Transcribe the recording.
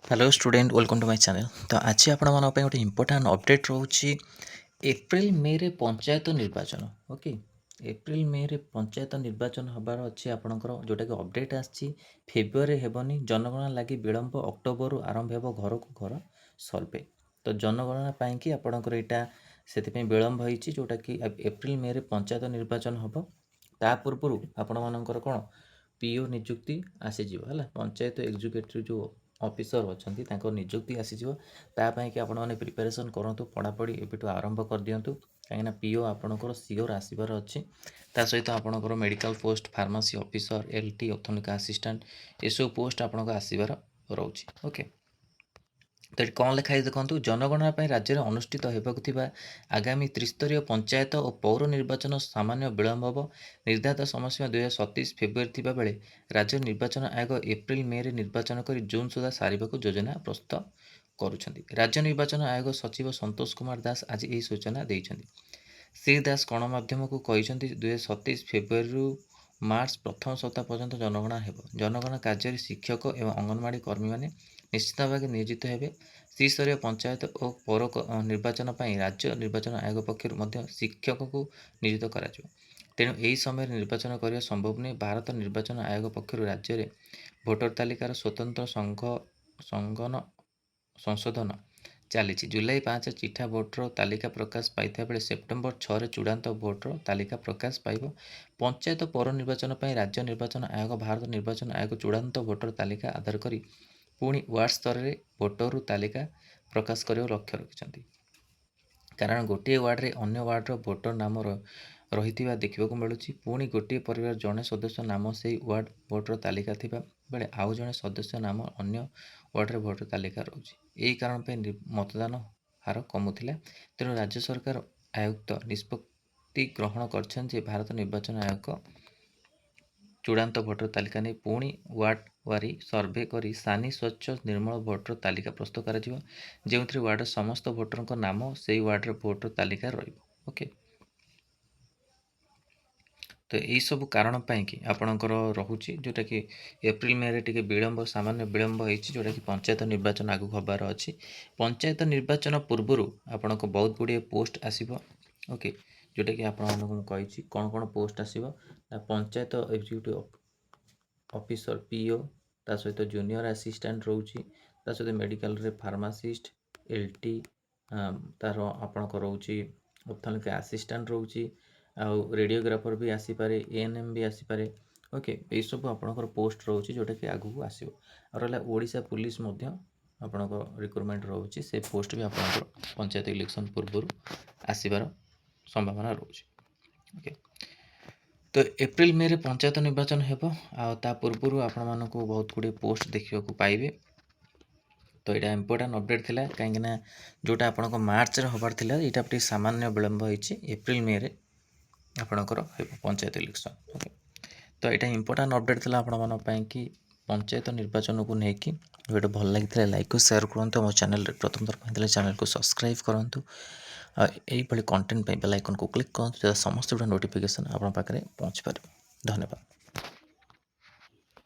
Hello student, welcome to my channel. ତ ଆଜି ଆପଣମାନଙ୍କ ପାଇଁ ଗୋଟେ ଇମ୍ପୋର୍ଟାଣ୍ଟ ଅପଡ଼େଟ୍ ରହୁଛି। ଏପ୍ରିଲ ମେରେ ପଞ୍ଚାୟତ ନିର୍ବାଚନ। ଓକେ, ଏପ୍ରିଲ ମେରେ ପଞ୍ଚାୟତ ନିର୍ବାଚନ ହେବାର ଅଛି ଆପଣଙ୍କର, ଯେଉଁଟାକି ଅପଡ଼େଟ୍ ଆସିଛି। ଫେବୃଆରୀ ହେବନି, ଜନଗଣନା ଲାଗି ବିଳମ୍ବ। ଅକ୍ଟୋବରରୁ ଆରମ୍ଭ ହେବ ଘରକୁ ଘର ସର୍ଭେ। ତ ଜନଗଣନା ପାଇଁକି ଆପଣଙ୍କର ଏଇଟା ସେଥିପାଇଁ ବିଳମ୍ବ ହେଇଛି, ଯେଉଁଟାକି ଏପ୍ରିଲ ମେରେ ପଞ୍ଚାୟତ ନିର୍ବାଚନ ହେବ। ତା ପୂର୍ବରୁ ଆପଣମାନଙ୍କର କ'ଣ ପିଓ ନିଯୁକ୍ତି ଆସିଯିବ, ହେଲା? ପଞ୍ଚାୟତ ଏକ୍ଜିକ୍ୟୁଟିଭ୍ ଯେଉଁ ଅଫିସର ଅଛନ୍ତି, ତାଙ୍କ ନିଯୁକ୍ତି ଆସିଯିବ। ତା ପାଇଁକି ଆପଣମାନେ ପ୍ରିପାରେସନ୍ କରନ୍ତୁ, ପଢ଼ାପଢ଼ି ଏବେଠୁ ଆରମ୍ଭ କରିଦିଅନ୍ତୁ, କାହିଁକିନା ପିଓ ଆପଣଙ୍କର ସିଓର ଆସିବାର ଅଛି। ତା ସହିତ ଆପଣଙ୍କର medical post, pharmacy officer, LT, ophthalmic assistant, ଏସବୁ ପୋଷ୍ଟ ଆପଣଙ୍କ ଆସିବାର ରହୁଛି। ଓକେ, ତ ଏଠି କ'ଣ ଲେଖା ହେଇଛି ଦେଖନ୍ତୁ। ଜନଗଣନା ପାଇଁ ରାଜ୍ୟରେ ଅନୁଷ୍ଠିତ ହେବାକୁ ଥିବା ଆଗାମୀ ତ୍ରିସ୍ତରୀୟ ପଞ୍ଚାୟତ ଓ ପୌର ନିର୍ବାଚନ ସାମାନ୍ୟ ବିଳମ୍ବ ହେବ। ନିର୍ଦ୍ଧାରିତ ସମୟସୀମା 2027 ଫେବୃଆରୀ ଥିବାବେଳେ ରାଜ୍ୟ ନିର୍ବାଚନ ଆୟୋଗ ଏପ୍ରିଲ ମେରେ ନିର୍ବାଚନ କରି ଜୁନ୍ ସୁଦ୍ଧା ସାରିବାକୁ ଯୋଜନା ପ୍ରସ୍ତୁତ କରୁଛନ୍ତି। ରାଜ୍ୟ ନିର୍ବାଚନ ଆୟୋଗ ସଚିବ ସନ୍ତୋଷ କୁମାର ଦାସ ଆଜି ଏହି ସୂଚନା ଦେଇଛନ୍ତି। ଶ୍ରୀ ଦାସ ଗଣମାଧ୍ୟମକୁ କହିଛନ୍ତି, 2027 ଫେବୃଆରୀରୁ ମାର୍ଚ୍ଚ ପ୍ରଥମ ସପ୍ତାହ ପର୍ଯ୍ୟନ୍ତ ଜନଗଣନା ହେବ। ଜନଗଣନା କାର୍ଯ୍ୟରେ ଶିକ୍ଷକ ଏବଂ ଅଙ୍ଗନବାଡ଼ି କର୍ମୀମାନେ ନିଶ୍ଚିତ ଭାବେ ନିୟୋଜିତ ହେବେ। ତ୍ରିସ୍ତରୀୟ ପଞ୍ଚାୟତ ଓ ପୌର ନିର୍ବାଚନ ପାଇଁ ରାଜ୍ୟ ନିର୍ବାଚନ ଆୟୋଗ ପକ୍ଷରୁ ମଧ୍ୟ ଶିକ୍ଷକଙ୍କୁ ନିୟୋଜିତ କରାଯିବ। ତେଣୁ ଏହି ସମୟରେ ନିର୍ବାଚନ କରିବା ସମ୍ଭବ ନୁହେଁ। ଭାରତ ନିର୍ବାଚନ ଆୟୋଗ ପକ୍ଷରୁ ରାଜ୍ୟରେ ଭୋଟର ତାଲିକାର ସ୍ୱତନ୍ତ୍ର ସଂଘ ସଂଘନ ସଂଶୋଧନ ଚାଲିଛି। ଜୁଲାଇ 5 ଚିଠା ଭୋଟର ତାଲିକା ପ୍ରକାଶ ପାଇଥିବା ବେଳେ ସେପ୍ଟେମ୍ବର 6ରେ ଚୂଡ଼ାନ୍ତ ଭୋଟର ତାଲିକା ପ୍ରକାଶ ପାଇବ। ପଞ୍ଚାୟତ ପୌର ନିର୍ବାଚନ ପାଇଁ ରାଜ୍ୟ ନିର୍ବାଚନ ଆୟୋଗ ଭାରତ ନିର୍ବାଚନ ଆୟୋଗ ଚୂଡ଼ାନ୍ତ ଭୋଟର ତାଲିକା ଆଧାର କରି ପୁଣି ୱାର୍ଡ଼ ସ୍ତରରେ ଭୋଟରରୁ ତାଲିକା ପ୍ରକାଶ କରିବାକୁ ଲକ୍ଷ୍ୟ ରଖିଛନ୍ତି। କାରଣ ଗୋଟିଏ ୱାର୍ଡ଼ରେ ଅନ୍ୟ ୱାର୍ଡ଼ର ଭୋଟର ନାମ ରହିଥିବା ଦେଖିବାକୁ ମିଳୁଛି। ପୁଣି ଗୋଟିଏ ପରିବାର ଜଣେ ସଦସ୍ୟ ନାମ ସେହି ୱାର୍ଡ଼ ଭୋଟର ତାଲିକା ଥିବା ବେଳେ ଆଉ ଜଣେ ସଦସ୍ୟ ନାମ ଅନ୍ୟ ୱାର୍ଡ଼ରେ ଭୋଟର ତାଲିକା ରହୁଛି। ଏହି କାରଣ ପାଇଁ ମତଦାନ ହାର କମୁଥିଲା। ତେଣୁ ରାଜ୍ୟ ସରକାର ଆୟୁକ୍ତ ନିଷ୍ପତ୍ତି ଗ୍ରହଣ କରିଛନ୍ତି ଯେ ଭାରତ ନିର୍ବାଚନ ଆୟୋଗ ଚୂଡ଼ାନ୍ତ ଭୋଟର ତାଲିକା ନେଇ ପୁଣି ୱାର୍ଡ଼ ୱାରି ସର୍ଭେ କରି ସାନି, ସ୍ୱଚ୍ଛ, ନିର୍ମଳ ଭୋଟର ତାଲିକା ପ୍ରସ୍ତୁତ କରାଯିବ, ଯେଉଁଥିରେ ୱାର୍ଡ଼ର ସମସ୍ତ ଭୋଟରଙ୍କ ନାମ ସେଇ ୱାର୍ଡ଼ର ଭୋଟର ତାଲିକା ରହିବ। ଓକେ, ତ ଏଇସବୁ କାରଣ ପାଇଁକି ଆପଣଙ୍କର ରହୁଛି, ଯେଉଁଟାକି ଏପ୍ରିଲ ମେରେ ଟିକେ ବିଳମ୍ବ, ସାମାନ୍ୟ ବିଳମ୍ବ ହେଇଛି, ଯେଉଁଟାକି ପଞ୍ଚାୟତ ନିର୍ବାଚନ ଆଗକୁ ହେବାର ଅଛି। ପଞ୍ଚାୟତ ନିର୍ବାଚନ ପୂର୍ବରୁ ଆପଣଙ୍କ ବହୁତ ଗୁଡ଼ିଏ ପୋଷ୍ଟ ଆସିବ। ଓକେ, ଯେଉଁଟାକି ଆପଣମାନଙ୍କୁ ମୁଁ କହିଛି କ'ଣ କ'ଣ ପୋଷ୍ଟ ଆସିବ ନା ପଞ୍ଚାୟତ ଏକ୍ଜିକ୍ୟୁଟିଭ୍ ଅଫିସର, ପିଓ, ତା ସହିତ ଜୁନିୟର ଆସିଷ୍ଟାଣ୍ଟ ରହୁଛି, ତା ସହିତ ମେଡ଼ିକାଲରେ ଫାର୍ମାସିଷ୍ଟ, ଏଲ୍ ଟି, ତାର ଆପଣଙ୍କ ରହୁଛି, ଅପଥଲମିକ୍ ଆସିଷ୍ଟାଣ୍ଟ ରହୁଛି, ଆଉ ରେଡ଼ିଓଗ୍ରାଫର ବି ଆସିପାରେ, ଏଏନ୍ଏମ୍ ବି ଆସିପାରେ। ଓକେ, ଏଇସବୁ ଆପଣଙ୍କର ପୋଷ୍ଟ ରହୁଛି, ଯେଉଁଟାକି ଆଗକୁ ଆସିବ। ଆଉ ରହିଲା ଓଡ଼ିଶା ପୋଲିସ ମଧ୍ୟ ଆପଣଙ୍କ ରିକ୍ରୁଟମେଣ୍ଟ ରହୁଛି। ସେ ପୋଷ୍ଟ ବି ଆପଣଙ୍କର ପଞ୍ଚାୟତ ଇଲେକ୍ସନ୍ ପୂର୍ବରୁ ଆସିବାର ସମ୍ଭାବନା ରହୁଛି। ଓକେ, ତ ଏପ୍ରିଲ ମେରେ ପଞ୍ଚାୟତ ନିର୍ବାଚନ ହେବ ଆଉ ତା ପୂର୍ବରୁ ଆପଣମାନଙ୍କୁ ବହୁତ ଗୁଡ଼ିଏ ପୋଷ୍ଟ ଦେଖିବାକୁ ପାଇବେ। ତ ଏଇଟା ଇମ୍ପୋର୍ଟାଣ୍ଟ ଅପଡ଼େଟ୍ ଥିଲା, କାହିଁକିନା ଯେଉଁଟା ଆପଣଙ୍କ ମାର୍ଚ୍ଚରେ ହେବାର ଥିଲା, ଏଇଟା ଟିକେ ସାମାନ୍ୟ ବିଳମ୍ବ ହେଇଛି। ଏପ୍ରିଲ ମେରେ ଆପଣଙ୍କର ହେବ ପଞ୍ଚାୟତ ଇଲେକ୍ସନ୍। ଓକେ, ତ ଏଇଟା ଇମ୍ପୋର୍ଟାଣ୍ଟ ଅପଡ଼େଟ୍ ଥିଲା ଆପଣମାନଙ୍କ ପାଇଁ କି ପଞ୍ଚାୟତ ନିର୍ବାଚନକୁ ନେଇକି। ଭିଡ଼ିଓ ଭଲ ଲାଗିଥିଲେ ଲାଇକ୍ ଓ ସେୟାର କରନ୍ତୁ। ଆମ ଚ୍ୟାନେଲରେ ପ୍ରଥମ ଥର ପାଇଁ ଥିଲେ ଚ୍ୟାନେଲକୁ ସବସ୍କ୍ରାଇବ୍ କରନ୍ତୁ ଆଉ ଏଇଭଳି କଣ୍ଟେଣ୍ଟ ପାଇଁ ବେଲ୍ ଆଇକନ୍କୁ କ୍ଲିକ୍ କରନ୍ତୁ, ଯାହା ସମସ୍ତ ଗୁଡ଼ିଏ ନୋଟିଫିକେସନ୍ ଆପଣଙ୍କ ପାଖରେ ପହଞ୍ଚିପାରିବ। ଧନ୍ୟବାଦ।